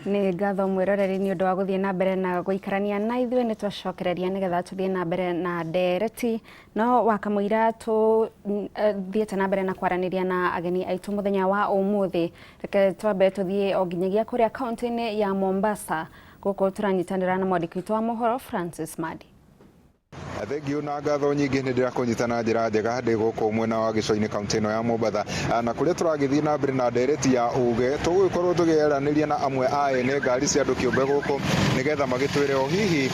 Nĩ ngatho mwĩroreri nĩ ũndũ wa gũthiĩ na mbere na gũikarania na ithuĩ. Nĩ twacokereria nĩgetha tũthiĩ na mbere na ndereti, no wakamũira tũthiĩte na mbere na kwaranĩria na ageni aitũ mũthenya wa ũmũthĩ, reke twambe tũthiĩ o nginyagia kũrĩa kaunti-inĩ ya Mombasa. Gũkũ tũranyitanĩra na mwandĩki witũ wa mohoro Francis Madi. Thengiũ na ngatho nyingĩ, nĩ ndĩrakũnyita na njĩra njega ndĩ gũkũ mwena wa Gĩcũa-inĩ, kaunti ĩno ya Mombatha, na kũrĩa tũragĩthiĩ na mbere na ndereti ya uge. Tũgũgĩkorwo tũgĩaranĩria na amwe a ene ngari cia andũ kĩũmbe gũkũ, nĩgetha magĩtwĩre o hihi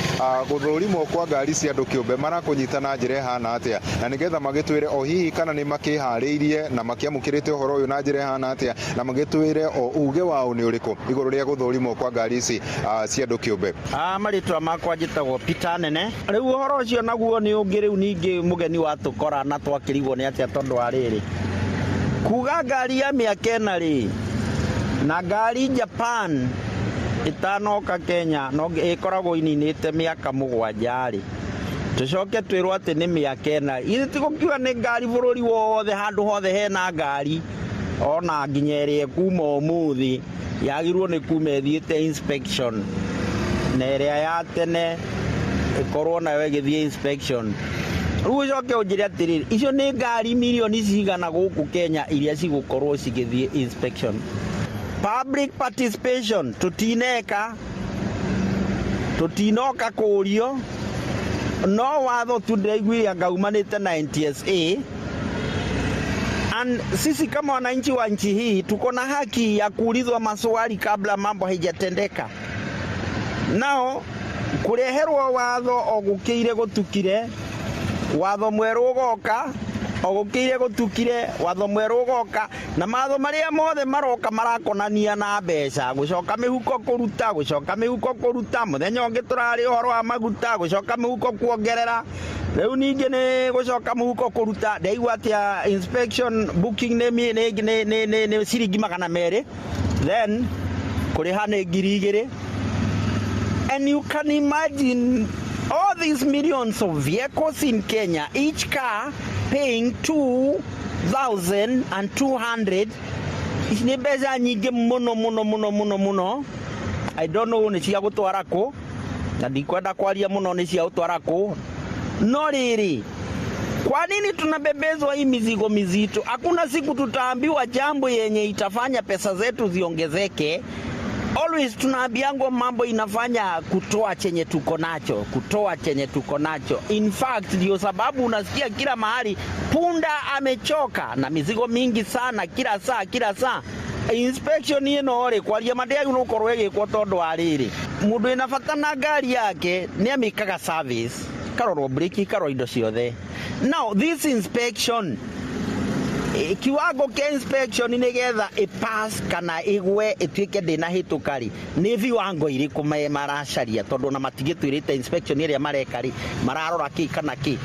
gũthũrimwo kwa ngari cia andũ kĩũmbe marakũnyita na njĩra ĩhana atĩa, na nĩgetha magĩtwĩre o hihi kana nĩ makĩharĩirie na makĩamũkĩrĩte ũhoro ũyũ na njĩra ĩhana atĩa, na magĩtwĩre o uge wao nĩ ũrĩkũ igũrũ rĩa gũthũrimwo kwa ngari ici cia andũ kĩũmbe. Marĩtwa makwa njĩtagwo Peter Nene. Rĩu ũhoro ũcio naguo nĩ ũngĩ. Rĩu ningĩ mũgeni watũkora na twakĩrigwo nĩ atĩa, tondũ wa rĩrĩ, kuga ngari ya mĩaka 4 rĩ, na ngari Japan ĩtanoka Kenya no ĩkoragwo ininĩte mĩaka 7 rĩ, tũcoke twĩrwo atĩ nĩ mĩaka 4. Ithe tigũkiuga nĩ ngari bũrũri wothe, handũ hothe hena ngari, ona nginya ĩrĩa ĩkuma ũmũthĩ yagĩrĩirwo nĩ kuma ĩthiĩte inspection, na ĩrĩa ya tene ĩkorwo nayo ĩgĩthiĩ inspection. Rĩu ũcoke ũnjĩre atĩrĩrĩ, icio nĩ ngari mirioni cigana gũkũ Kenya iria cigũkorwo cigĩthiĩ inspection? Public participation tũtineka, tũtinoka kũrio, no watho tu ndĩraiguire anga umanĩte na NTSA. And sisi kama wananchi wa nchi hii tuko na haki ya kuulizwa maswali kabla mambo haijatendeka. Nao kureherwo watho o gũkĩire gũtukire, watho mwerũ ũgoka o gũkĩire gũtukire, watho mwerũ ũgoka, na matho marĩa mothe maroka marakonania na mbeca, gũcoka mĩhuko kũruta, gũcoka mĩhuko kũruta. Mũthenya ũngĩ tũrarĩ ũhoro wa maguta, gũcoka mĩhuko kuongerera. Rĩu ningĩ nĩ gũcoka mũhuko kũruta. Ndaigua atĩa inspection booking nĩ ciringi 200, then kũrĩha nĩ 2000. And you can imagine all these millions of vehicles in Kenya, each car paying 2200. Ici nĩ mbeca nyingĩ mũno mũno mũno mũno mũno. I don't know nĩ cia gũtwara kũ, na ndikwenda kwaria mũno nĩ cia gũtwara kũ, no rĩrĩ, kwa nini tunabebezwa hii mizigo mizito? Hakuna siku tutaambiwa jambo yenye itafanya pesa zetu ziongezeke. Always tunaambiangwa mambo inafanya kutoa chenye tuko nacho, kutoa chenye tuko nacho. In fact, ndio sababu unasikia kila mahali punda amechoka na mizigo mingi sana, kila saa kila saa. Inspection ĩno rĩ, kwaria ma, ndĩagĩrĩirwo gũkorwo ĩgĩkwo, tondũ wa rĩrĩ, mũndũ wĩna bata na ngari yake nĩ amĩkaga service, ikarorwo breki, ikarorwo indo ciothe. Now this inspection, kiwango kĩa inspection nĩgetha ĩpass kana ĩgwe ĩtuĩke ndĩnahĩtũka rĩ, nĩ viwango irĩkũ maracaria? Tondũ ona matigĩtwĩrĩte inspection ĩrĩa mareka rĩ, mararora kĩ kana kĩ,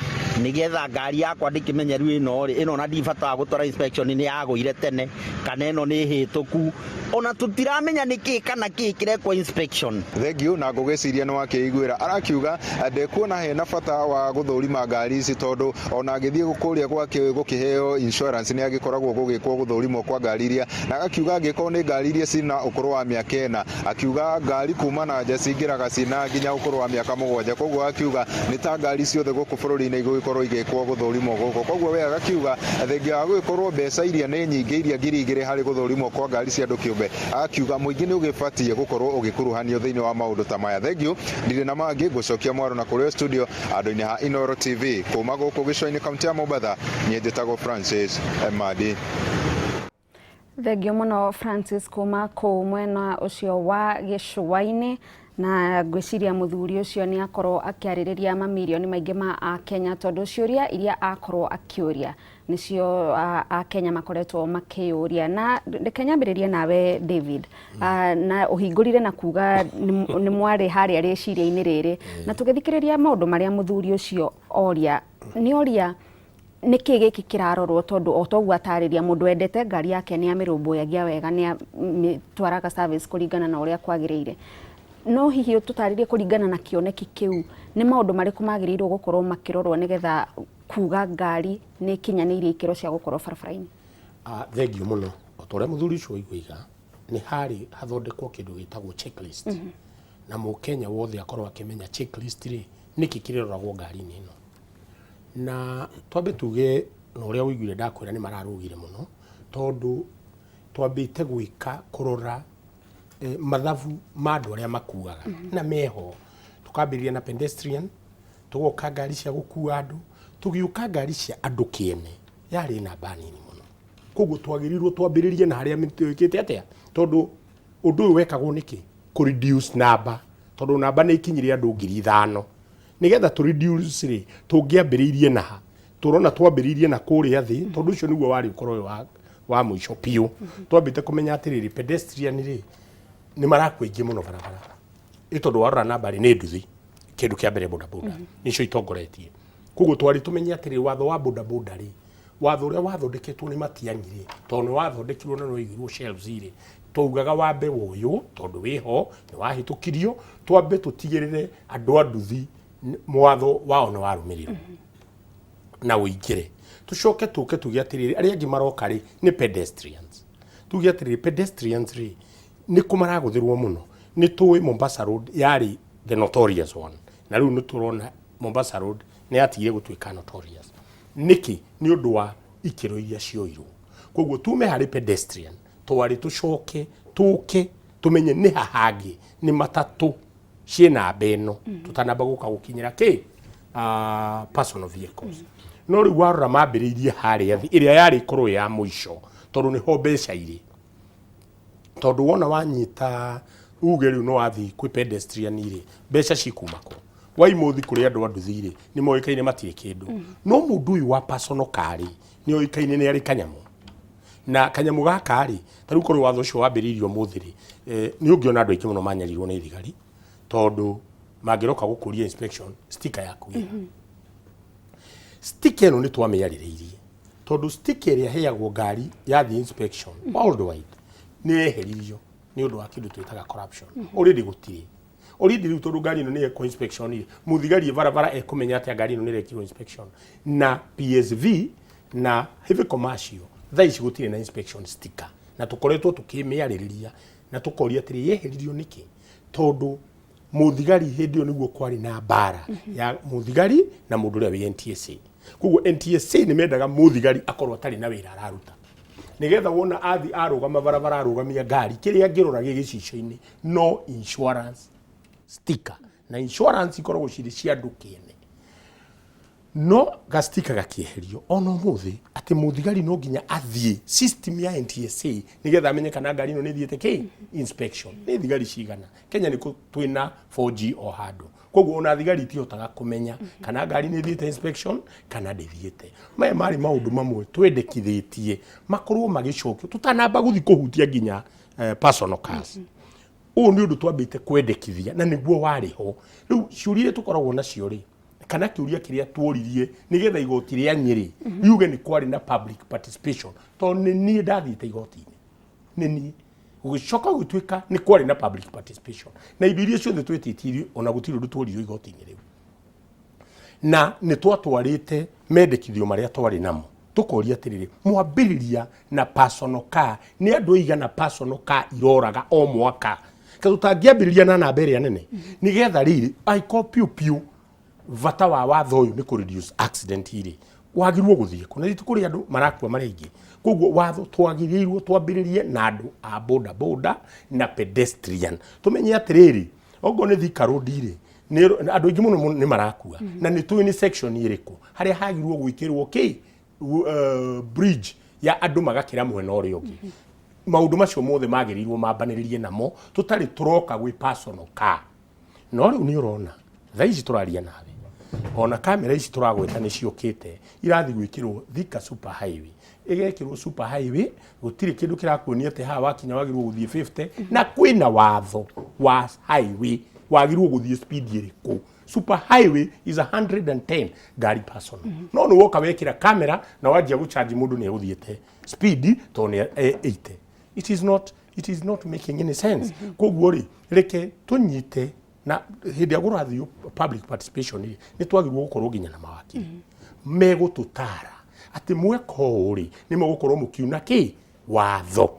nĩgetha ngari yakwa ndĩkĩmenye rĩu ĩno rĩ, ĩno ona ndibata wa gũtwara inspection, nĩ yagũire tene kana ĩno nĩ hĩtũku. Ona tũtiramenya nĩ kĩ kana kĩ kĩrekwo inspection. Thengiũ, na ngũgĩciria nĩ wakĩiguĩra arakiuga ndekuona hena bata wa gũthũrima ngari ici, tondũ ona agĩthiĩ kũrĩa gwake gũkĩheo insurance nĩ agĩkoragwo gũgĩkwo gũthũrimwo kwa ngari iria, na agakiuga angĩkorwo nĩ ngari iria cina ũkũrũ wa mĩaka 4, akiuga ngari kuma na nja cingĩraga cina nginya ũkũrũ wa mĩaka 7. Koguo akiuga nĩ ta ngari ciothe gũkũ bũrũri-inĩ igũgĩkorwo igĩkwo gũthũrimwo gũkũ. Koguo we agakiuga thengia wa gũgĩkorwo mbeca iria nĩ nyingĩ, iria 2000 harĩ gũthũrimwo kwa ngari cia andũ kĩũmbe, akiuga mũingĩ nĩ ũgĩbatiĩ gũkorwo ũgĩkuruhanio thĩinĩ wa maũndũ ta maya. Thengiũ, ndirĩ na mangĩ, ngũcokia mwaro na kũrĩ studio andũ-inĩ ha Inooro TV. Kuma gũkũ Gĩcũa-inĩ, kaunti ya Mombatha, niĩ njĩtagwo Francis Madi. Thengio mũno Francis kuma kũu mwena ũcio wa Gĩcũa-inĩ. Na ngwĩciria mũthuri ũcio nĩ akorwo akĩarĩrĩria mamirioni maingĩ ma Akenya, tondũ ciũria iria akorwo akĩũria nĩcio Akenya makoretwo makĩyũria. Na reke nyambĩrĩrie nawe David, na ũhingũrire na kuga nĩ mwarĩ harĩa rĩciria-inĩ rĩrĩ, na tũgĩthikĩrĩria maũndũ marĩa mũthuri ũcio oria, nĩ oria nĩkĩ gĩkĩ kĩrarorwo, tondũ o toguo atarĩria, mũndũ wendete ngari yake nĩ amĩrũmbũyagia wega, nĩ amĩtwaraga service kũringana na ũrĩa kwagĩrĩire. No hihi ũtũtarĩrie, kũringana na kĩoneki kĩu, nĩ maũndũ marĩkũ magĩrĩirwo gũkorwo makĩrorwo nĩgetha kuga ngari nĩ ikinyanĩirie ikĩro cia gũkorwo barabara-inĩ? Thengio mũno. O ta ũrĩa mũthuri ũcio oiga, Nĩ harĩ hathondekwo kĩndũ gĩtagwo checklist, na mũkenya wothe akorwo akĩmenya checklist rĩ, nĩkĩ kĩrĩroragwo ngari-inĩ ĩno. Na twambe tuge na ũrĩa ũiguire ndakwĩra nĩ mararũgire mũno, tondũ twambĩte gwĩka kũrora mathabu ma andũ arĩa makuaga na meho. Tũkambĩrĩria na pedestrian, tũgoka ngari cia gũkua andũ, tũgĩũka ngari cia andũ kĩene yarĩ namba nini mũno. Koguo twagĩrĩirwo twambĩrĩrie na harĩa twĩkĩte atĩa, tondũ ũndũ ũyũ wekagwo nĩkĩ? Kũ reduce namba, tondũ namba nĩ ikinyire andũ 5,000. Nĩgetha tũ reduce rĩ, tũngĩambĩrĩirie na ha? Tũrona twambĩrĩirie na kũrĩa thĩ, tondũ ũcio nĩguo warĩ ũkorwo wĩ wa mũico biũ. Twambĩte kũmenya atĩrĩrĩ, pedestrian rĩ, nĩ marakua aingĩ mũno barabara, ĩ tondũ warora namba rĩ, nĩ nduthi kĩndũ kĩa mbere, bodaboda nĩcio itongoretie. Koguo twarĩ tũmenye atĩrĩrĩ, watho wa bodaboda rĩ, watho ũrĩa wathondeketwo nĩ Matiang'i rĩ, tondũ nĩ wathondekirwo na nĩwaigirwo shelves rĩ, twaugaga wambe woywo tondũ wĩho nĩ wahĩtũkirio. Twambe tũtigĩrĩre andũ a nduthi watho wao nĩ warũmĩrĩrwo na ũingĩre. Tũcoke tũke tuge atĩrĩrĩ, arĩa angĩ maroka rĩ, nĩ pedestrians. Tuge atĩrĩrĩ, pedestrians rĩ, nĩ kũ maragũthĩrwo mũno? Nĩ tũĩ Mombasa Road yarĩ the notorious one, na rĩu nĩ tũrona Mombasa Road nĩ yatigire gũtuĩka notorious. Nĩkĩ? Nĩ ũndũ wa ikĩro iria cioirwo. Koguo tume harĩ pedestrian, twarĩ tũcoke tũke tũmenye nĩ ha hangĩ nĩ matatũ ciĩ namba ĩno, tũtanamba gũka gũkinyĩra kĩ personal vehicles. No rĩu warora mambĩrĩirie harĩa thĩ, ĩrĩa yarĩ ĩkorwo ya mũico, tondũ nĩho mbeca irĩ. Tondũ wona wanyita uge rĩu no wathiĩ kwĩ pedestrian rĩ, mbeca cikuma kũ? Waimũthi kũrĩ andũ a nduthi rĩ, nĩ moĩkaine matirĩ kĩndũ. No mũndũ ũyũ wa personal car rĩ, nĩ oĩkaine nĩ arĩ kanyamũ na kanyamũ gaka rĩ. Ta rĩu korwo watho ũcio wambĩrĩirio ũmũthĩ rĩ, nĩ ũngĩona andũ aingĩ mũno manyarirwo nĩ thigari, tondũ mangĩroka gũkũria inspection sticker yaku ĩha. Sticker ĩno nĩ twamĩarĩrĩirie, tondũ sticker ĩrĩa ĩheagwo ngari yathiĩ inspection worldwide nĩ yeheririo nĩ ũndũ wa kĩndũ twĩtaga corruption. Already gũtirĩ already rĩu, tondũ ngari ĩno nĩ yekwo inspection rĩ, mũthigari barabara ekũmenya atĩa ngari ĩno nĩ ĩrekirwo inspection? Na PSV na heavy commercial thaa ici gũtirĩ na inspection sticker, na tũkoretwo tũkĩmĩarĩrĩria na tũkoria atĩrĩ, yeheririo nĩkĩ? Tondũ mũthigari hĩndĩ ĩyo nĩguo kwarĩ na mbara ya mũthigari na mũndũ ũrĩa wĩ NTSA. Koguo NTSA nĩ mendaga mũthigari akorwo atarĩ na wĩra araruta, nigetha wona athi arũgama barabara, arũgamia ngari, kĩrĩa angĩrora gĩ gĩcicio-inĩ no insurance sticker, na insurance ikoragwo cirĩ cia andũ kĩene. No gastika gakĩeherio ona ũmũthĩ, atĩ mũthigari no nginya athiĩ system ya NTSA nigetha amenye kana ngari ĩno nĩ ĩthiĩte kĩ inspection. Nĩ thigari cigana Kenya? Nĩ twĩna 4G o handũ, koguo ona thigari itihotaga kũmenya kana ngari nĩ ĩthiĩte inspection kana ndĩthiĩte. Maya marĩ maũndũ mamwe twendekithĩtie makorwo magĩcokio tũtanamba gũthiĩ kũhutia nginya personal cars. Ũũ nĩ ũndũ twambĩte kwendekithia na nĩguo warĩ ho. Rĩu ciũria iria tũkoragwo nacio rĩ, kana kĩũria kĩrĩa tuoririe nĩgetha igoti rĩa Nyĩrĩ riuge nĩ kwarĩ na public participation, tondũ nĩ niĩ ndathiĩte igoti-inĩ, nĩ niĩ gũgĩcoka gũgĩtuĩka nĩ kwarĩ na public participation na indo iria ciothe twĩtĩtirie, ona gũtirĩ ũndũ tuoririo igoti-inĩ rĩu. Na nĩ twatwarĩte mendekithio marĩa twarĩ namo, tũkoria atĩrĩrĩ, mwambĩrĩria na personal car, nĩ andũ aigana personal car iroraga o mwaka? Ka tũtangĩambĩrĩria na namba ĩrĩa nene, nĩgetha rĩrĩ angĩkorwo piũ piũ bata wa watho ũyũ nĩ kũ reduce accident rĩ, wagĩrĩirwo gũthiĩ kũ? Na ithuĩ kũrĩ andũ marakua marĩ aingĩ. Koguo watho twagĩrĩirwo twambĩrĩrie na andũ a boda boda na pedestrian, tũmenye atĩrĩrĩ, okorwo nĩ Thika Road rĩ, andũ aingĩ mũno nĩ marakua, na nĩ tũĩ nĩ section ĩrĩkũ harĩa hagĩrĩirwo gwĩkĩrwo kĩ bridge ya andũ magakĩra mwena ũrĩa ũngĩ. Maũndũ macio mothe magĩrĩirwo mambanĩrĩrie namo tũtarĩ tũroka gwĩ personal car. No rĩu nĩ ũrona thaa ici tũraria nawe, ona kamera ici tũragweta nĩ ciũkĩte, irathiĩ gwĩkĩrwo Thika Super Highway, ĩgekĩrwo super highway. Gũtirĩ kĩndũ kĩrakuonia atĩ haha wakinya wagĩrĩirwo gũthiĩ 50, na kwĩna watho wa highway wagĩrĩirwo gũthiĩ speed ĩrĩkũ. Super highway is 110 ngari personal. No nĩ woka wekĩra kamera na wanjia gũcharge mũndũ nĩ egũthiĩte speed tondũ nĩ 80. It is not making any sense. Koguo rĩ, reke tũnyite na hĩndĩ ĩrĩa kũrathiĩ public participation rĩ, nĩ twagĩrĩirwo gũkorwo nginya na mawakiri megũtũtara atĩ mweka ũũ rĩ, nĩ mũgũkorwo mũkiuna kĩ watho.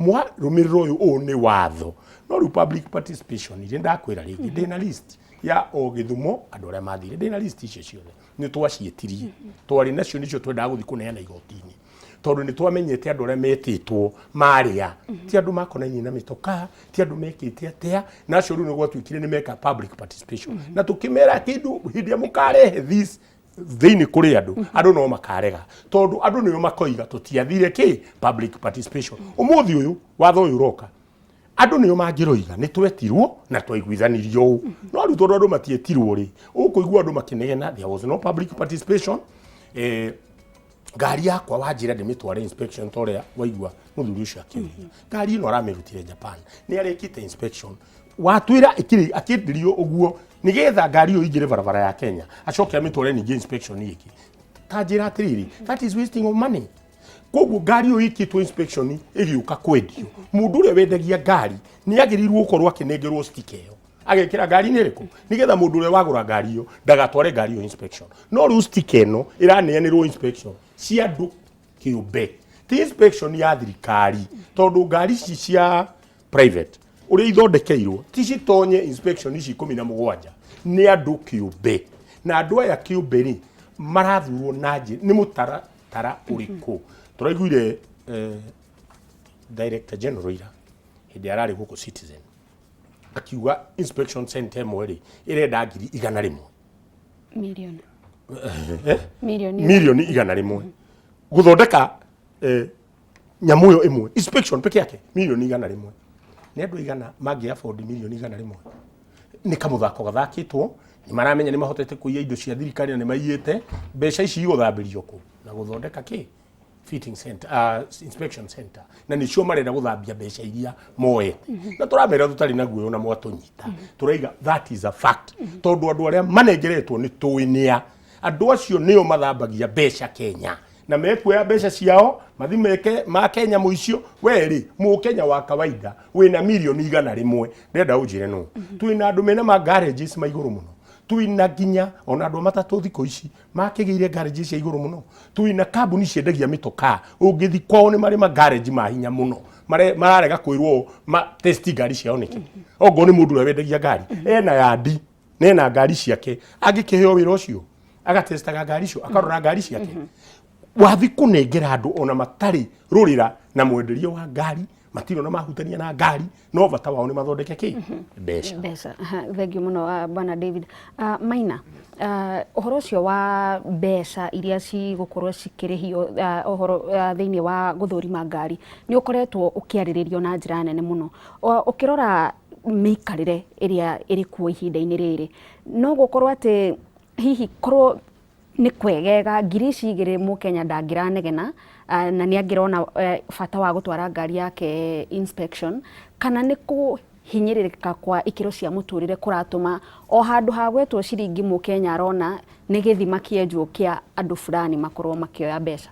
Mwarũmĩrĩra ũyũ, ũũ nĩ watho. No rĩu public participation rĩ, ndakwĩra rĩngĩ, ndĩna list ya o Gĩthumo andũ arĩa mathire, ndĩna list icio ciothe, nĩ twaciĩtirie, twarĩ nacio, nĩcio twendaga gũthiĩ kũneana igoti-inĩ, tondũ nĩ twamenyete andũ arĩa metĩtwo marĩa ti andũ makonainie na mĩtokaa, ti andũ mekĩte atĩa. Na acio rĩu nĩ gwatuĩkire nĩ meka public participation, na tũkĩmera kĩndũ hĩndĩ ĩrĩa mũkarehe this thĩinĩ kũrĩ andũ, andũ no makarega, tondũ andũ nĩo makoiga tũtiathire kĩ public participation. Ũmũthĩ ũyũ watho ũyũ ũroka, andũ nĩo mangĩroiga nĩ twetirwo na twaiguithanirio ũũ. No rĩu tondũ andũ matietirwo rĩ, ũkũigua andũ makĩnegena there was no public participation. Ngari yakwa wanjĩra ndĩmĩtware inspection, ta ũrĩa waigua mũthuri ũcio akĩũria, ngari ĩno aramĩrutire Japan, nĩ arekĩte inspection, watwĩra ĩkĩrĩ akĩenderio ũguo nĩgetha ngari ĩyo ingĩre barabara ya Kenya, acoke amĩtware ningĩ inspection ĩngĩ. Ta njĩra atĩrĩrĩ, that is wasting of money. Koguo ngari ĩyo ĩkĩtwo inspection ĩgĩũka kwendio, mũndũ ũrĩa wendagia ngari nĩ agĩrĩirwo gũkorwo akĩnengerwo sticker ĩyo agekĩra ngari-inĩ ĩrĩkũ, nĩgetha mũndũ ũrĩa wagũra ngari ĩyo ndagatware ngari ĩyo inspection. No rĩu sticker ĩno ĩraneanĩrwo inspection cia andũ kĩũmbe, ti inspection ya thirikari, tondũ ngari ici cia private ũrĩa ithondekeirwo ti citonye inspection ici 17, nĩ andũ kĩũmbe. Na andũ aya kĩũmbe rĩ, marathurwo na njĩra nĩ mũtaratara ũrĩkũ? Tũraiguire director general ira hĩndĩ ararĩ gũkũ Citizen akiuga inspection center ĩmwe rĩ ĩrenda 100,000. Milioni. Eh? Milioni. 100,000,000 gũthondeka nyamũ ĩyo ĩmwe, inspection peke yake 100,000,000. Nĩ andũ igana mangĩ afford 100,000,000? Nĩ kamũthako gathakĩtwo, nĩ maramenya nĩ mahotete kũiya indo cia thirikari na nĩ maiyĩte mbeca ici. Igũthambĩrio kũ na gũthondeka kĩ fitting center, inspection center, na nĩcio marenda gũthambia mbeca iria moete? Na tũramera tũtarĩ na guoya, na mwatũnyita tũraiga that is a fact, tondũ andũ arĩa manengeretwo nĩ tũĩ nĩa. Andũ acio nĩo mathambagia mbeca Kenya, na mekuoya mbeca ciao mathi meke ma Kenya mũicio. We rĩ, mũkenya wa kawaida wĩna 100,000,000, ndĩrenda ũnjĩre no twĩna andũ mena ma garages ma igũrũ mũno, twĩna nginya ona andũ a matatũ thikũ ici makĩgĩire garage cia igũrũ mũno, twĩna kambuni ciendagia mĩtokaa, ũngĩthi kwao nĩ marĩ ma garage ma hinya mũno. Mararega kwĩrwo ma test ngari ciao nĩkĩ? Ongorwo nĩ mũndũ ũrĩa wendagia ngari ena yandi na ena ngari ciake, angĩkĩheo wĩra ũcio agatestaga ngari icio, akarora ngari ciake, wathi kũnengera andũ ona matarĩ rũrĩra na mwenderio wa ngari, matirĩ ona mahutania na ngari, no bata wao nĩ mathondeke kĩ mbeca. Mbeca. Aha, thank you mũno, bwana David. Maina, ũhoro ũcio wa mbeca iria cigũkorwo cikĩrĩhio ũhoro thĩinĩ wa gũthũrima ngari nĩ ũkoretwo ũkĩarĩrĩrio na njĩra nene mũno. Ũkĩrora mĩikarĩre ĩrĩa ĩrĩ kuo ihinda-inĩ rĩrĩ, no gũkorwo atĩ hihi korwo nĩ kwegega 2,000 mũkenya ndangĩranegena, na nĩ angĩrona bata wa gũtwara ngari yake inspection, kana nĩ kũhinyĩrĩrĩka kwa ikĩro cia mũtũrĩre kũratũma o handũ ha gwetwo ciringi mũkenya arona nĩ gĩthima kĩenjwo kĩa andũ fulani makorwo makĩoya mbeca?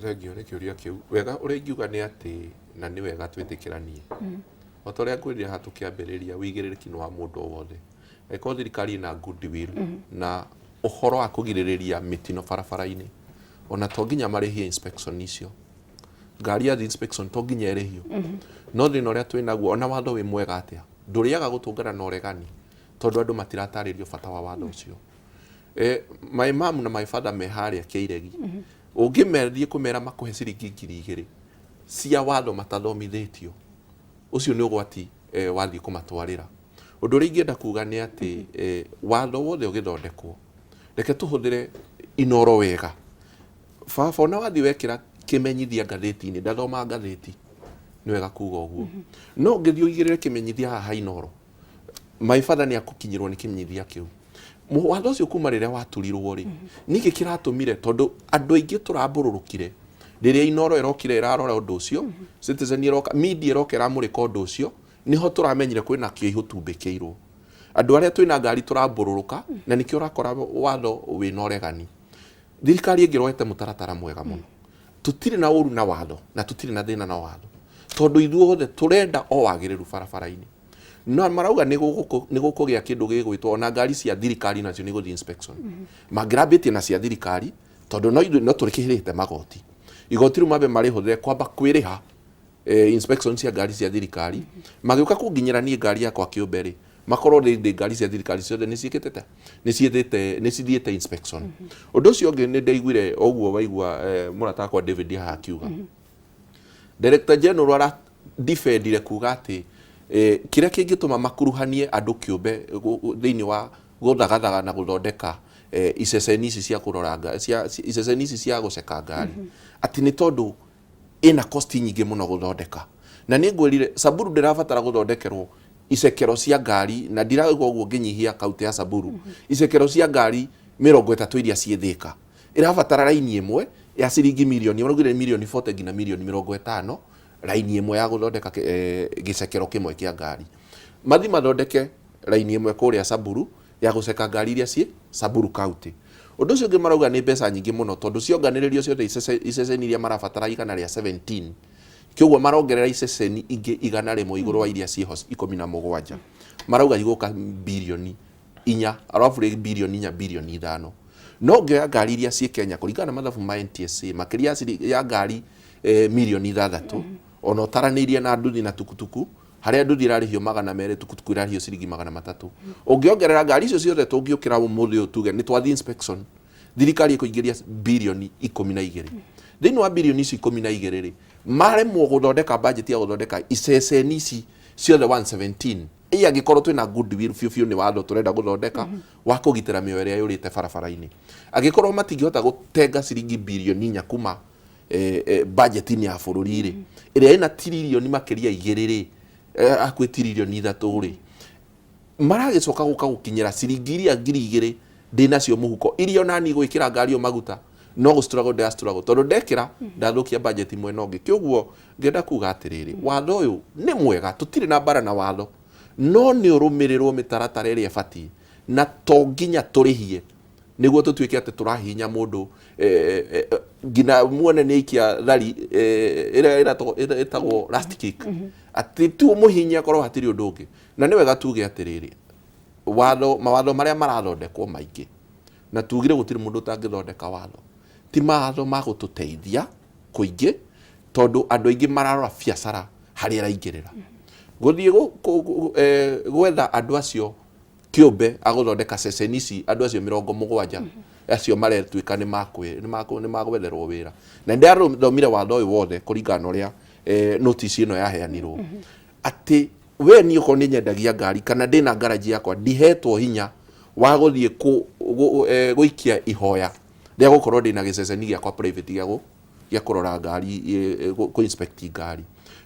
Thengiũ nĩ kĩũria kĩu. Wega ũrĩa ingiuga nĩ atĩ, na nĩ wega twĩtĩkĩranie, o ta ũrĩa ngwĩrire haha tũkĩambĩrĩria, wĩigĩrĩrĩki nĩ wa mũndũ o wothe. Angĩkorwo thirikari ĩna goodwill na ũhoro wa kũgirĩrĩria mĩtino barabara-inĩ, ona to nginya marĩhie inspection icio. Ngari ya inspection to nginya ĩrĩhio. No thĩna ũrĩa twĩ naguo, ona watho wĩ mwega atĩa, ndũrĩaga gũtũngana na ũregani, tondũ andũ matiratarĩrio bata wa watho ũcio. My mom na my father me harĩa Kĩiregi, ũngĩmerie kũmera makũhe ciringi 2,000 cia watho matathomithĩtio, ũcio nĩ ũgwati wathiĩ kũmatwarĩra. Ũndũ ũrĩa ingĩenda kuga nĩ atĩ watho wothe ũgĩthondekwo, reke tũhũthĩre inoro wega. Baba, ona wathiĩ wekĩra kĩmenyithia ngathĩti-inĩ, ndathoma ngathĩti, nĩ wega kuga ũguo, no ũngĩthiĩ ũigĩrĩre kĩmenyithia haha Inoro, my father nĩ akũkinyĩrwo nĩ kĩmenyithia kĩu. Watho ũcio kuma rĩrĩa waturirwo rĩ, nĩkĩ kĩratũmire? Tondũ andũ aingĩ tũrambũrũrũkire rĩrĩa Inoro ĩrokire ĩrarora ũndũ ũcio, Citizen ĩroka, media ĩroka ĩramũrĩka ũndũ ũcio, nĩho tũramenyire kwĩna kĩihũ tumbĩkĩirwo. Andũ arĩa twĩna ngari tũrambũrũrũka, na nĩkĩo ũrakora watho wĩna ũregani. Thirikari ĩngĩroete mũtaratara mwega mũno, tũtirĩ na ũru na watho na tũtirĩ na thĩna na watho, tondũ ithuothe tũrenda o wagĩrĩru barabara-inĩ. No marauga nĩ gũkũgĩa kĩndũ gĩgwĩtwo ona ngari cia thirikari nacio nĩ gũthiĩ inspection. Mangĩrambĩtie na cia thirikari, tondũ no ithuĩ no tũrĩkĩrĩte magoti, igoti rĩu mambe marĩhũthĩre kwamba kwĩrĩha. Inspection cia ngari cia thirikari magĩũka kũnginyĩra niĩ ngari yakwa kĩũmbe rĩ, makorwo rĩndĩ ngari cia thirikari ciothe nĩ ciĩkĩte ta nĩ ciĩthĩte nĩ cithiĩte inspection. Ũndũ ũcio ũngĩ nĩ ndaiguire ũguo waigua mũrata wakwa David haha akiuga Director General ara defendire kuga atĩ kĩrĩa kĩngĩtũma makuruhanie andũ kĩũmbe thĩinĩ wa gũthagathaga na gũthondeka iceceni ici cia kũrora cia iceceni ici cia gũceka ngari atĩ nĩ tondũ ĩna cost nyingĩ mũno gũthondeka. Na nĩ ngwĩrire Samburu ndĩrabatara gũthondekerwo icekero cia ngari, na ndirauga ũguo ngĩnyihia kaunti ya Samburu, icekero cia ngari 30 iria ciĩ Thĩka ĩrabatara raini ĩmwe ya ciringi mirioni, maraugire mirioni 40 nginya mirioni 50, raini ĩmwe ya gũthondeka gĩcekero kĩmwe kĩa ngari. Mathi mathondeke raini ĩmwe kũrĩa Samburu ya gũceka ngari iria ciĩ Samburu County. Ũndũ ũcio ũngĩ marauga nĩ mbeca nyingĩ mũno tondũ cionganĩrĩrio ciothe iceceni iria marabatara 117, kĩoguo marongerera iceceni ingĩ 100 igũrũ wa iria ciĩho 17, marauga igũka birioni 4, arabu rĩ birioni 4, birioni 5. No ngĩoya ngari iria ciĩ Kenya kũringana na mathabu ma NTSA makĩria ya ngari mirioni 6 ona ũtaranĩirie na nduthi na tukutuku, harĩa nduthi ĩrarĩhio 200, tukutuku ĩrarĩhio ciringi 300. Ũngĩongerera ngari icio ciothe tũngĩũkĩra ũmũthĩ ũyũ tuge nĩ twathiĩ inspection, thirikari ĩkũingĩria birioni 12. Thĩinĩ wa birioni icio 12 rĩ, maremwo gũthondeka budget ya gũthondeka iceceni ici ciothe 117. Ĩ angĩkorwo twĩna goodwill biũ biũ nĩ watho tũrenda gũthondeka wa kũgitĩra mĩoyo ĩrĩa yũrĩte barabara-inĩ, angĩkorwo matingĩhota gũtenga ciringi birioni 4 kuma budget-inĩ ya bũrũri rĩ, ĩrĩa ĩna tiririoni makĩria 2 rĩ, hakuhĩ tiririoni 3 rĩ, maragĩcoka gũka gũkinyĩra ciringi iria 2000 ndĩnacio mũhuko, iria onani gwĩkĩra ngari ĩyo maguta no gũ struggle ndĩra struggle tondũ ndekĩra ndathũkia budget mwena ũngĩ. Kĩoguo ngĩenda kuga atĩrĩrĩ, watho ũyũ nĩ mwega, tũtirĩ na mbara na watho, no nĩ ũrũmĩrĩrwo mĩtaratara ĩrĩa ĩbatiĩ, na to nginya tũrĩhie nĩguo tũtuĩke atĩ tũrahihinya mũndũ nginya muone nĩ aikia thari ĩrĩa ĩtagwo last kick, atĩ tu mũhihinye akorwo hatirĩ ũndũ ũngĩ. Na nĩ wega tuge atĩrĩrĩ, watho mawatho marĩa marathondekwo maingĩ, na tugire gũtirĩ mũndũ ũtangĩthondeka watho, ti mawatho ma gũtũteithia kũingĩ tondũ andũ aingĩ mararora biacara harĩa ĩraingĩrĩra. Gũthiĩ gwetha andũ acio kĩũmbe agũthondeka ceceni ici, andũ acio 70 acio maretuĩka nĩ magwetherwo wĩra. Na nĩndathomire watho ũyũ wothe kũringana na ũrĩa notice ĩno yaheanirwo, atĩ we niĩ okorwo nĩ nyendagia ngari kana ndĩna ngaraji yakwa, ndihetwo hinya wa gũthiĩ gũikia ihoya rĩa gũkorwo ndĩna gĩceceni gĩakwa private gĩa kũrora ngari, kũ inspect ngari.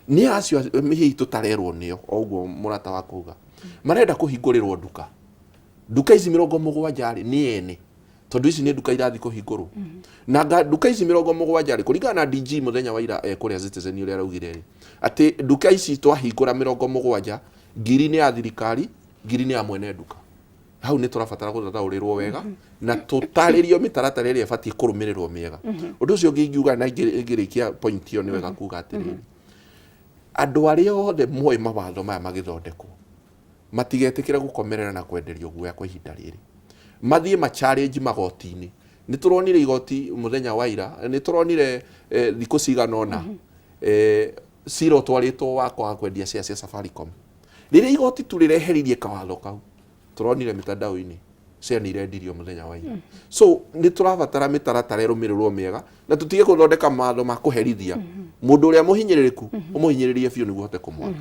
Nĩ acio hihi tũtarerwo nĩo o ũguo mũrata wa kuga marenda kũhingũrĩrwo nduka. Nduka ici 70 rĩ nĩ ene, tondũ ici nĩ nduka irathiĩ kũhingũrwo. Na nduka ici 70 rĩ, kũringana na DG mũthenya wa ira kũrĩa Citizen ũrĩa araugire rĩ, atĩ nduka ici twahingũra 70, 1000 nĩ ya thirikari, 1000 nĩ ya mwene nduka. Hau nĩ tũrabatara gũthathaũrĩrwo wega na tũtarĩrio mĩtaratara ĩrĩa ĩbatiĩ kũrũmĩrĩrwo mĩega. Ũndũ ũcio ũngĩ ingiuga na ingĩrĩkia point ĩyo, nĩ wega kuga atĩrĩrĩ, andũ arĩa othe moĩ mawatho maya magĩthondekwo matigetĩkĩre gũkomerera na kwenderio guoya kwa ihinda rĩrĩ, mathiĩ ma challenge magoti-inĩ. Nĩ tũronire igoti mũthenya wa ira, nĩ tũronire thikũ cigana ũna cira ũtwarĩtwo wa kwaga kwendia share cia Safaricom. Rĩrĩa igoti tu rĩreheririe kawatho kau, tũronire mitandao-inĩ share nĩ irendirio mũthenya wa ira. So nĩ tũrabatara mĩtaratara ĩrũmĩrĩrwo mĩega na tũtige gũthondeka mawatho ma kũherithia mũndũ ũrĩa mũhinyĩrĩrĩku, ũmũhinyĩrĩrie biũ nĩguo ũhote kũmwaka.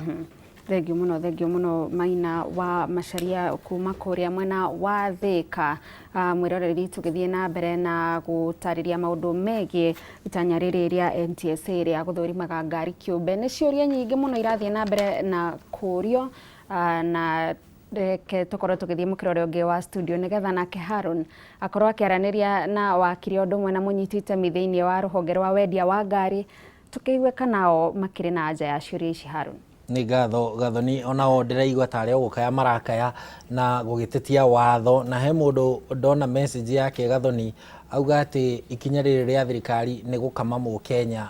Thengio mũno, thengio mũno Maina wa Macharia kuma kũrĩa mwena wa Thĩka. Mwĩroreri, tũgĩthiĩ na mbere na gũtarĩria maũndũ megiĩ itanya rĩrĩ rĩa NTSA rĩa gũthũrimaga ngari kĩũmbe, nĩ ciũria nyingĩ mũno irathiĩ na mbere na kũrio, na reke tũkorwo tũgĩthiĩ mũkĩra ũrĩa ũngĩ wa studio nĩgetha nake Haron akorwo akĩaranĩria na wakiri o ũndũ ũmwe na mũnyiti itemi thĩinĩ wa rũhonge rwa wendia wa ngari, tũkĩigue kana o makĩrĩ na anja ya ciũria ici. Haron. Nĩ ngatho Gathoni, onao ndĩraigua tarĩ o gũkaya marakaya na gũgĩtetia watho. Na he mũndũ ndona message yake Gathoni, auga atĩ ikinya rĩrĩ rĩa thirikari nĩ gũkama mũkenya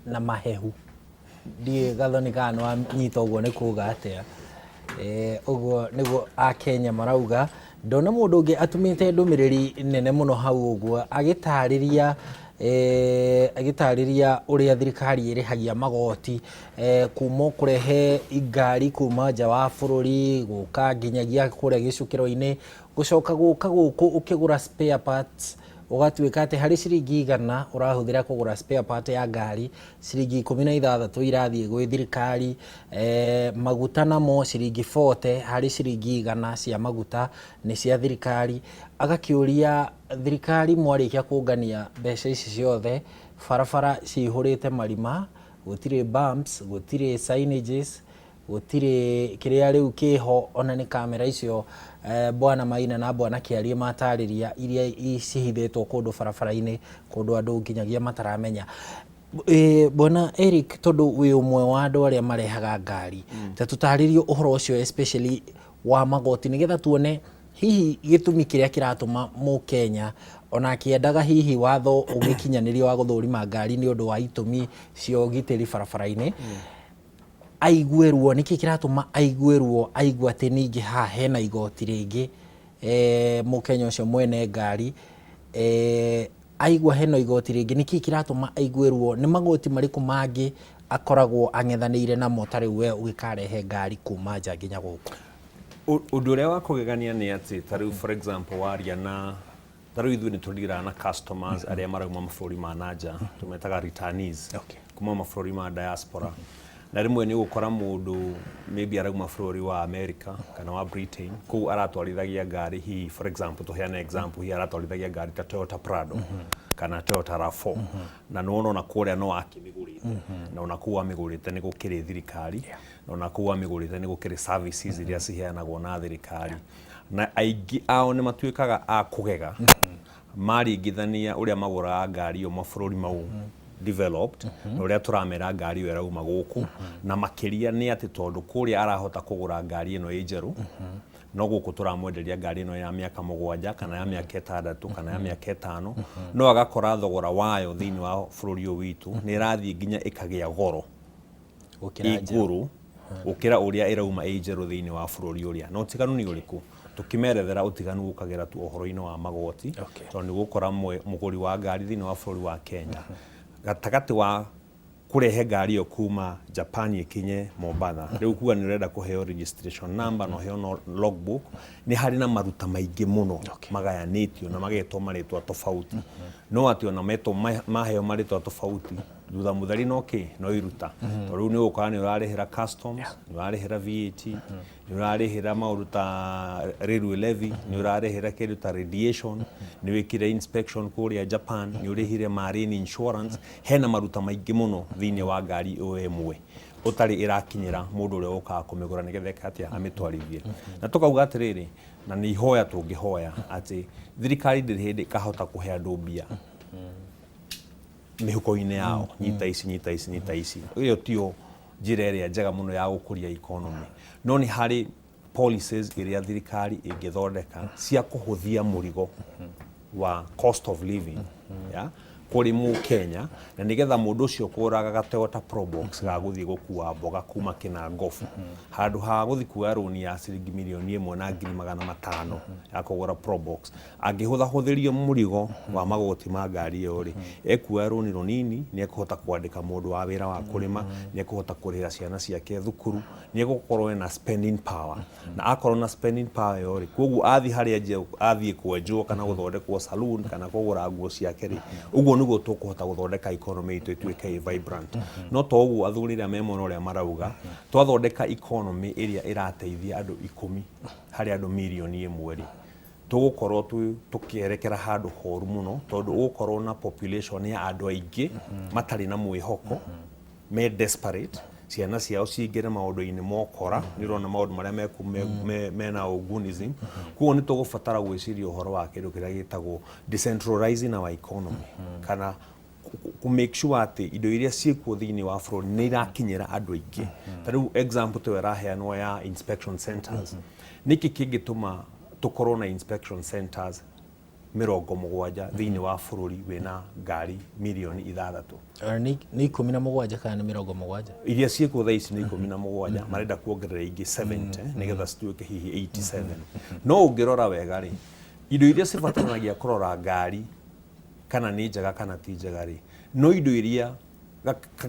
na mahehu. Ndiũĩ Gathoni kana nĩ wanyita ũguo nĩ kuga atĩa. Ũguo nĩguo akenya marauga. Ndona mũndũ ũngĩ atũmĩte ndũmĩrĩri nene mũno hau ũguo agĩtarĩria. Agĩtarĩria ũrĩa thirikari ĩrĩhagia magoti kuma kũrehe ngari kuma nja wa bũrũri gũka nginyagia kũrĩa gĩcukĩro-inĩ, gũcoka gũka gũkũ ũkĩgũra spare parts, ũgatuĩka atĩ harĩ ciringi 100 ũrahũthĩra kũgũra spare part ya ngari, ciringi 16 irathiĩ gwĩ thirikari. Maguta namo ciringi 40 harĩ ciringi 100 cia maguta nĩ cia thirikari. Agakĩũria thirikari, mwarĩkia kũngania mbeca ici ciothe, barabara cihũrĩte marima, gũtirĩ bumps, gũtirĩ signages, gũtirĩ kĩrĩa rĩu kĩho, ona nĩ kamera icio bwana Maina na bwana Kĩarie matarĩria, iria cihithĩtwo kũndũ barabara-inĩ, kũndũ andũ nginyagia mataramenya. Bwana Eric, tondũ wĩ ũmwe wa andũ arĩa marehaga ngari, ta tũtarĩrie ũhoro ũcio, especially wa magoti, nĩgetha tuone hihi gĩtũmi kĩrĩa kĩratũma mũkenya ona akĩendaga hihi watho ũgĩkinyanĩrio wa gũthũrima ngari nĩ ũndũ wa itũmi cia ũgitĩri barabara-inĩ aigue ruo. Nĩkĩ kĩratũma aigue ruo, aigue atĩ ningĩ haha hena igoti rĩngĩ? Mũkenya ũcio mwene ngari aigua hena igoti rĩngĩ, nĩkĩ kĩratũma aigue ruo? Nĩ magoti marĩkũ mangĩ akoragwo ang'ethanĩire namo ta rĩu we ũgĩkarehe ngari kuma nja nginya gũkũ? Ũndũ ũrĩa wa kũgegania nĩ atĩ ta rĩu, for example, waria na ta rĩu ithuĩ nĩ tũdealaga na customers arĩa marauma mabũrũri ma nanja, tũmetaga returnees, kuma mabũrũri ma diaspora, na rĩmwe nĩ ũgũkora mũndũ maybe arauma bũrũri wa America kana wa Britain, kũu aratwarithagia ngari hihi, for example, tũheane example, hihi aratwarithagia ngari ta Toyota Prado kana Toyota RAV4, na nĩwona ona kũrĩa no akĩmĩgũrĩte, na ona kũu amĩgũrĩte nĩ gũkĩrĩ thirikari, na ona kũu amĩgũrĩte nĩ gũkĩrĩ services iria ciheanagwo na thirikari, na aingĩ ao nĩ matuĩkaga a kũgega maringithania ũrĩa magũraga ngari ĩyo mabũrũri mau developed na ũrĩa tũramera ngari ĩyo ĩrauma gũkũ, na makĩria nĩ atĩ tondũ kũrĩa arahota kũgũra ngari ĩno ĩ njerũ, no gũkũ tũramwenderia ngari ĩno ya mĩaka 7 kana ya mĩaka 6 kana ya mĩaka 5, no agakora thogora wayo thĩinĩ wa bũrũri ũyũ witũ nĩ ĩrathiĩ nginya ĩkagĩa goro gũkĩra njerũ. Igũrũ gũkĩra ũrĩa ĩrauma ĩ njerũ thĩinĩ wa bũrũri ũrĩa. Na ũtiganu nĩ ũrĩkũ? Tũkĩmerethera, ũtiganu ũkagĩra tu ũhoro-inĩ wa magoti, tondũ nĩ ũgũkora mũgũri wa ngari thĩinĩ wa bũrũri wa Kenya, gatagatĩ wa kũrehe ngari ĩyo kuma Japan ĩkinye Mombatha, rĩu kuga nĩ ũrenda kũheo registration number na ũheo no logbook, nĩ harĩ na maruta maingĩ mũno magayanĩtio na magetwo marĩtwa tofauti, no atĩ ona metwo maheo marĩtwa tofauti, thutha mũtheri no kĩ no iruta, tondũ rĩu nĩ ũgũkora nĩ ũrarĩhĩra customs, nĩ ũrarĩhĩra VAT, nĩ ũrarĩhĩra maũndũ ta railway levy, nĩ ũrarĩhĩra kĩndũ ta radiation, nĩ wĩkire inspection kũrĩa Japan, nĩ ũrĩhire marine insurance. Hena maruta maingĩ mũno thĩinĩ wa ngari ĩyo ĩmwe ũtarĩ ĩrakinyĩra mũndũ ũrĩa ũkaga kũmĩgũra nĩgetha eke atĩa, amĩtwarithie. Na tũkauga atĩrĩrĩ, na nĩ ihoya tũngĩhoya atĩ thirikari ndĩrĩ hĩndĩ ĩkahota kũhe andũ mbia mĩhuko-inĩ yao, nyita ici, nyita ici, nyita ici. Ĩyo tiyo njĩra ĩrĩa njega mũno ya gũkũria economy, no nĩ harĩ policies iria thirikari ĩngĩthondeka cia kũhũthia mũrigo wa cost of living ya kũrĩ mũkenya, na nĩgetha mũndũ ũcio kũgũraga ga Toyota Probox ga gũthiĩ gũkua mboga kuma Kĩnangobu, handũ ha gũthiĩ kuoya rũni ya ciringi 1,500,000 ya kũgũra Probox, angĩhũthahũthĩrio mũrigo wa magoti ma ngari ĩyo rĩ, ekuoya rũni rũnini, nĩ ekũhota kwandĩka mũndũ wa wĩra wa kũrĩma, nĩ ekũhota kũrĩhĩra ciana ciake thukuru, nĩ egũkorwo ena spending power, na akorwo na spending power ĩyo rĩ, koguo athiĩ harĩa athiĩ kwenjwo kana gũthondekwo saloon kana kũgũra nguo ciake rĩ, ũguo nĩguo tũkũhota gũthondeka economy itũ ĩtuĩke ĩ vibrant. No to ũguo athuri arĩa me mwena ũrĩa marauga, twathondeka economy ĩrĩa ĩrateithia andũ 10 harĩ andũ 1 million rĩ, tũgũkorwo tũkĩerekera handũ horu mũno, tondũ ũgũkorwo na population ya andũ aingĩ matarĩ na mwĩhoko, me desperate, ciana ciao cingĩre maũndũ-inĩ mokora. Nĩ ũrona maũndũ marĩa mena ugunism. Koguo nĩ tũgũbatara gwĩciria ũhoro wa kĩndũ kĩrĩa gĩtagwo decentralizing our economy, kana ku make sure atĩ indo iria ciĩkuo thĩinĩ wa bũrũri nĩ irakinyĩra andũ aingĩ. Ta rĩu example ta ĩyo ĩraheanwo ya inspection centers, nĩkĩ kĩngĩtũma tũkorwo na inspection centers 70 thĩinĩ wa bũrũri wĩna ngari 6 mirioni? Nĩ 17 kana nĩ 70? Iria ciĩkuo thaa ici nĩ 17, marenda kuongerera ingĩ 70 nĩgetha cituĩke hihi 87. No ũngĩrora wega rĩ, indo iria cibataranagia kũrora ngari Kana nĩ njega kana ti njega rĩ, no indo iria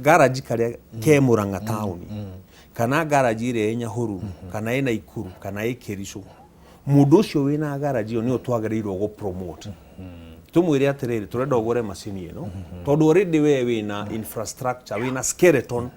garaji karĩa ke Murang'a taũni, kana garaji ĩrĩa ĩ Nyahururu, kana ĩ Naikuru, kana ĩ Kericho, mũndũ ũcio wĩna garaji ĩyo nĩwe twagĩrĩirwo gũ promote. Tũmwĩre atĩrĩrĩ, tũrenda ũgũre macini ĩno tondũ already we wĩna infrastructure, wĩna skeleton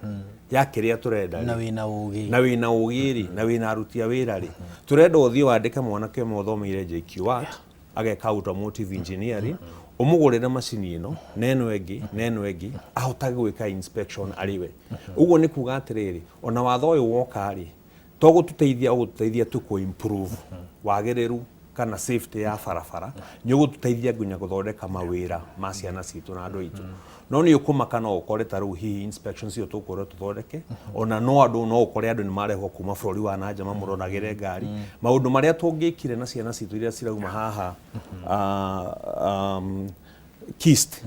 ya kĩrĩa tũrenda na wĩna ũgĩ, na wĩna ũgĩ rĩ, na wĩna aruti a wĩra rĩ, tũrenda ũthiĩ wandĩke mwanake ũmwe ũthomeire JKUAT ageka automotive engineering, ũmũgũrĩre macini ĩno na ĩno ĩngĩ na ĩno ĩngĩ, ahotage gwĩka inspection arĩ we. Ũguo nĩ kuga atĩrĩrĩ, ona watho ũyũ woka rĩ, to gũtũteithia ũgũtũteithia tu kũ improve wagĩrĩru kana safety ya barabara, nĩ ũgũtũteithia nginya gũthondeka mawĩra ma ciana citũ na andũ aitũ. No nĩ ũkũmaka no ũkore ta rĩu hihi inspections icio tũkwĩrwo tũthondeke, ona no andũ no ũkore andũ nĩ marehwo kuma bũrũri wa nanja mamũroragĩre ngari, maũndũ marĩa tũngĩkire na ciana citũ iria cirauma haha KIST,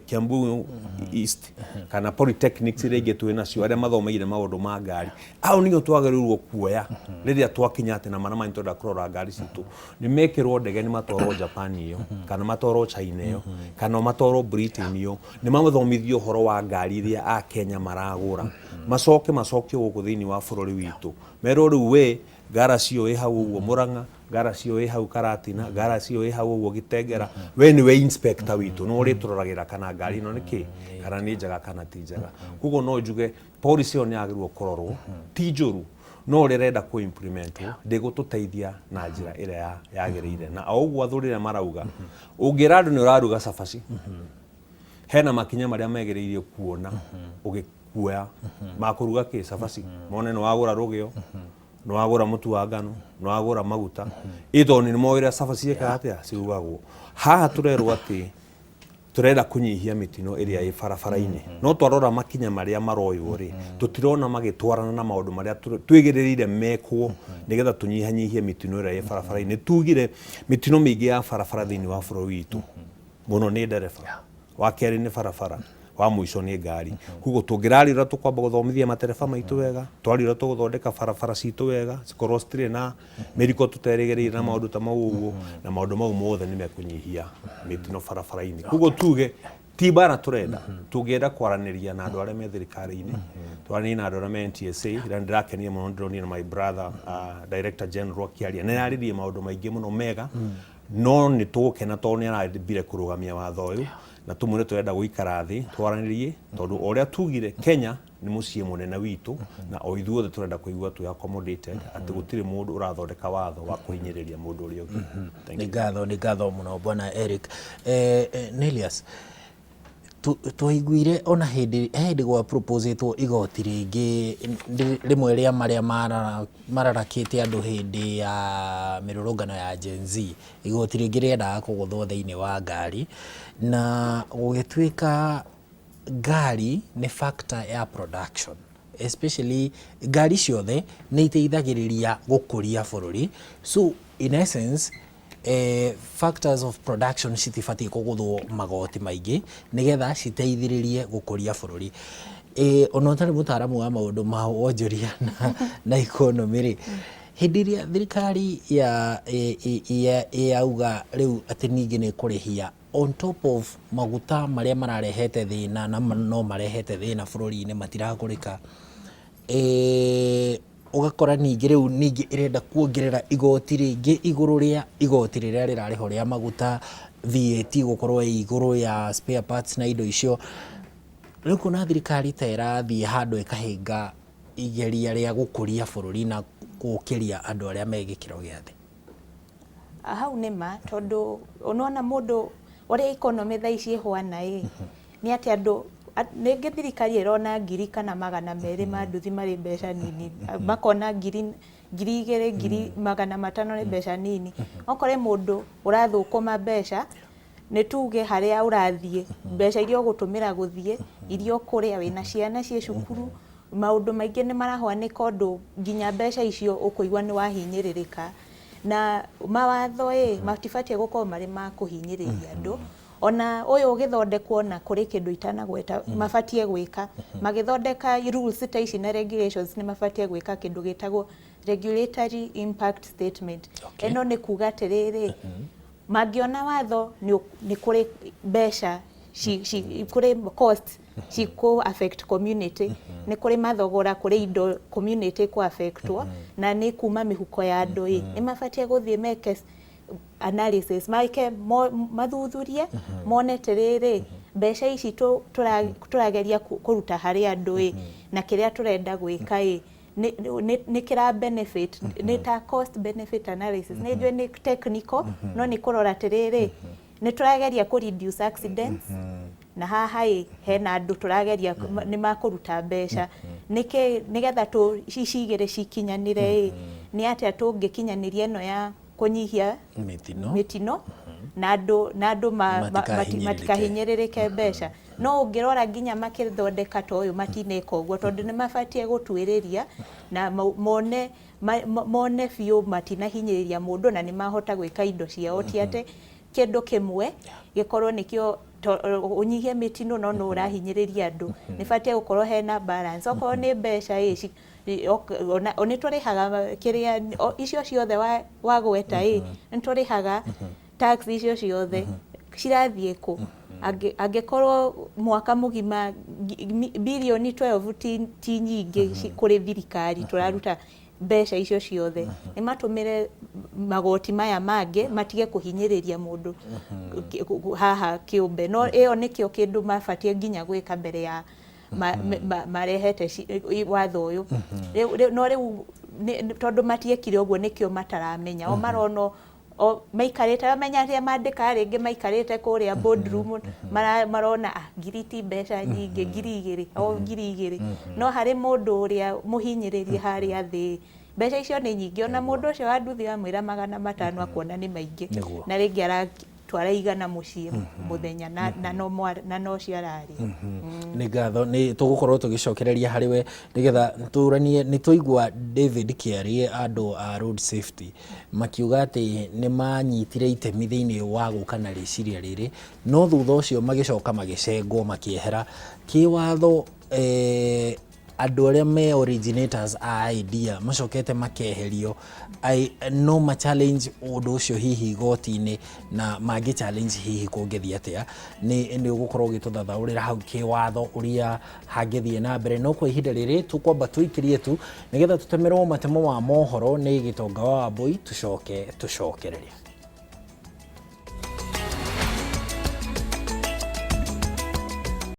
Kiambu East, kana polytechnics iria ingĩ twĩ nacio, arĩa mathomeire maũndũ ma ngari, au nĩo twagĩrĩirwo kuoya rĩrĩa twakinya atĩ na mana manyu tũrenda kũrora ngari citũ, nĩ mekĩrwo ndege, nĩ matwarwo Japan ĩyo, kana matwarwo China ĩyo, kana matwarwo Britain ĩyo, nĩ mathomithio ũhoro wa ngari iria a Kenya maragũra, macoke macokio gũkũ thĩinĩ wa bũrũri witũ, merwo rĩu we ngaraci ĩyo ĩ hau ũguo Murang'a, ngaraci ĩyo ĩ hau Karatina, ngaraci ĩyo ĩ hau ũguo Gĩtengera, we nĩwe inspector witũ, nĩwe ũrĩtũroragĩra kana ngari ĩno nĩ kĩ, kana nĩ njega kana ti njega. Koguo no njuge policy ĩyo nĩ yagĩrĩirwo kũrorwo, ti njũru, no ũrĩa ĩrenda kũ implement wo ndĩgũtũteithia na njĩra ĩrĩa yagĩrĩire. Na o ũguo athuri arĩa marauga, ũngĩra andũ nĩ ũraruga cabaci, hena makinya marĩa megĩrĩire kuona ũgĩkuoya ma kũruga kĩ cabaci, mone nĩ wagũra rũgĩo, nĩ wagũra mũtu wa ngano, nĩ wagũra maguta, ĩ tondũ nĩ moĩ ũrĩa cabaci ciĩkaga atĩa, cirugagwo. Haha tũrerwo atĩ tũrenda kũnyihia mĩtino ĩrĩa ĩ barabara-inĩ, no twarora makinya marĩa maroywo rĩ, tũtirona magĩtwarana na maũndũ marĩa twĩgĩrĩrĩire mekwo nĩgetha tũnyihanyihie mĩtino ĩrĩa ĩ barabara-inĩ. Nĩ tugire mĩtino mĩingĩ ya barabara thĩinĩ wa bũrũri witũ mũno nĩ ndereba, wa kerĩ nĩ barabara, wa mũico nĩ ngari. Koguo tũngĩraria ũrĩa tũkwamba gũthomithia matereba maitũ wega, twaria ũrĩa tũgũthondeka barabara citũ wega, cikorwo citirĩ na mĩriko tũterĩgĩrĩire na maũndũ ta mau ũguo, na maũndũ mau mothe nĩ mekũnyihia mĩtino barabara-inĩ. Koguo tuge ti mbara tũrenda, tũngĩenda kwaranĩria na andũ arĩa me thirikari-inĩ, twaranĩrie na andũ arĩa me NTSA, ira nĩndĩrakenire mũno ndĩronire my brother Director General akĩaria, na nĩararirie maũndũ maingĩ mũno mega, no nĩ tũgũkena tondũ nĩ arambire kũrũgamia watho ũyũ, na tũmwĩre tũrenda gũikara thĩ twaranĩrie, tondũ o ũrĩa tugire Kenya nĩ mũciĩ mũnene witũ, na o ithuothe tũrenda kũigua twĩ accommodated, atĩ gũtirĩ mũndũ ũrathondeka watho wa kũhinyĩrĩria mũndũ ũrĩa ũngĩ. Thank Nĩ you. ngatho, nĩ ngatho mũno Bwana Eric. Nelius, twaiguire ona hĩndĩ he hĩndĩ gwa proposetwo igoti rĩngĩ rĩmwe rĩa marĩa mararakĩte andũ hĩndĩ ya mĩrũrũngano ya Gen Z, igoti rĩngĩ rĩendaga kũgũthwo thĩinĩ wa ngari, na gũgĩtuĩka ngari nĩ factor ya production, especially ngari ciothe nĩ iteithagĩrĩria gũkũria bũrũri, so in essence factors of production citibatiĩ kũgũthwo magoti maingĩ nĩgetha citeithĩrĩrie gũkũria bũrũri. Ona ũtarĩ mũtaaramu wa maũndũ ma wonjoria na economy rĩ, hĩndĩ ĩrĩa thirikari yauga rĩu atĩ ningĩ nĩ ĩkũrĩhia on top of maguta marĩa mararehete thĩna na no marehete thĩna bũrũri-inĩ matiragũrĩka, ũgakora ningĩ rĩu ningĩ ĩrenda kuongerera igoti rĩngĩ igũrũ rĩa igoti rĩrĩa rĩrarĩhwo rĩa maguta, VAT gũkorwo ĩ igũrũ ya spare parts na indo icio. Rĩu kuona thirikari ta ĩrathiĩ handũ ĩkahĩnga igeria rĩa gũkũria bũrũri na gũkĩria andũ arĩa me gĩkĩro gĩa thĩ. Hau nĩ ma, tondũ ũnona mũndũ ũrĩa economy thaa ici ĩhwana ĩ, nĩ atĩ andũ rĩngĩ thirikari ĩrona ngiri kana 200 ma nduthi marĩ mbeca nini, makona ngiri 2000, 500,000 nĩ mbeca nini. Okore mũndũ ũrathũkũma mbeca, nĩ tuge harĩa ũrathiĩ, mbeca iria ũgũtũmĩra gũthiĩ, iria ũkũrĩa, wĩna ciana ciĩ cukuru, maũndũ maingĩ nĩ marahwanĩka ũndũ nginya mbeca icio ũkũigua nĩ wahinyĩrĩrĩka. Na mawatho ĩ, matibatiĩ gũkorwo marĩ ma kũhinyĩrĩria andũ. Ona ũyũ ũgĩthondekwo na kũrĩ kĩndũ itanagweta mabatiĩ gwĩka. Magĩthondeka rules ta ici na regulations nĩ mabatiĩ gwĩka kĩndũ gĩtagwo regulatory impact statement. Ĩno nĩ kuga atĩrĩrĩ, Mangĩona watho nĩ kũrĩ mbeca kũrĩ cost cikũ affect community, nĩ kũrĩ mathogora, kũrĩ indo community kũ affectwo na nĩ kuma mĩhuko ya andũ ĩ, nĩ mabatiĩ gũthiĩ meke analysis, meke mathuthurie mone atĩrĩrĩ, mbeca ici tũrageria kũruta harĩ andũ ĩ, na kĩrĩa tũrenda gwĩka ĩ, nĩ kĩra benefit, nĩ ta cost benefit analysis. Nĩ njũĩ nĩ technical, no nĩ kũrora atĩrĩrĩ, nĩ tũrageria kũ reduce accidents na haha ĩ hena andũ tũrageria nĩ makũruta mbeca nĩkĩ, nĩgetha tũ ici igĩrĩ cikinyanĩre ĩ, nĩ atĩa tũngĩkinyanĩria ĩno ya kũnyihia mĩtino mĩtino na andũ matikahinyĩrĩrĩke. Matikahinyĩrĩrĩke mbeca. No ũngĩrora nginya makĩthondeka ta ũyũ matineka ũguo, tondũ nĩ mabatiĩ gũtuĩrĩria na mone biũ matinahinyĩrĩria mũndũ na nĩ mahota gwĩka indo ciao, ti atĩ kĩndũ kĩmwe gĩkorwo nĩkĩo ũnyihie mĩtino no no ũrahinyĩrĩria andũ. Nĩ batiĩ gũkorwo hena balance. Okorwo nĩ mbeca ĩ ona nĩ tũrĩhaga kĩrĩa icio ciothe wagweta ĩ, nĩ tũrĩhaga tax icio ciothe, cirathiĩ kũ? Angĩkorwo mwaka mũgima birioni 12 ti nyingĩ kũrĩ thirikari, tũraruta mbeca icio ciothe, nĩ matũmĩre magoti maya mangĩ matige kũhinyĩrĩria mũndũ haha kĩũmbe. No ĩyo nĩkĩo kĩndũ mabatiĩ nginya gwĩka mbere ya marehete watho ũyũ. No rĩu tondũ matiekire ũguo, nĩkĩo mataramenya o marona o maikarĩte bamenya arĩa mandĩkaga rĩngĩ maikarĩte kũrĩa boardroom, marona ah, ngiri ti mbeca nyingĩ, 2,000 o 2,000. No harĩ mũndũ ũrĩa mũhinyĩrĩrie harĩa thĩ, mbeca icio nĩ nyingĩ. Ona mũndũ ũcio wa nduthi wamwĩra 500 akuona nĩ maingĩ. Na rĩngĩ aratwara 100 mũciĩ mũthenya na no cio ararĩa. Nĩ ngatho, nĩ tũgũkorwo tũgĩcokereria harĩ we nĩgetha tũranie. Nĩ twaigua David Kĩarie, andũ a road safety makiuga atĩ nĩ manyitire itemi thĩinĩ wa gũka na rĩciria rĩrĩ, no thutha ũcio magĩcoka magĩcengwo makĩehera kĩwatho. Andũ arĩa me originators a idea macokete makeherio, no ma challenge ũndũ ũcio hihi igoti-inĩ, na mangĩ challenge hihi kũngĩthiĩ atĩa? Nĩ ũgũkorwo ũgĩtũthathaũrĩra hau kĩwatho ũrĩa hangĩthiĩ na mbere, no kwa ihinda rĩrĩ tũkwamba tũikĩrie tu nĩgetha tũtemerwo matemo ma mohoro nĩ Gĩtonga wa Wambũi, tũcoke tũcokererie.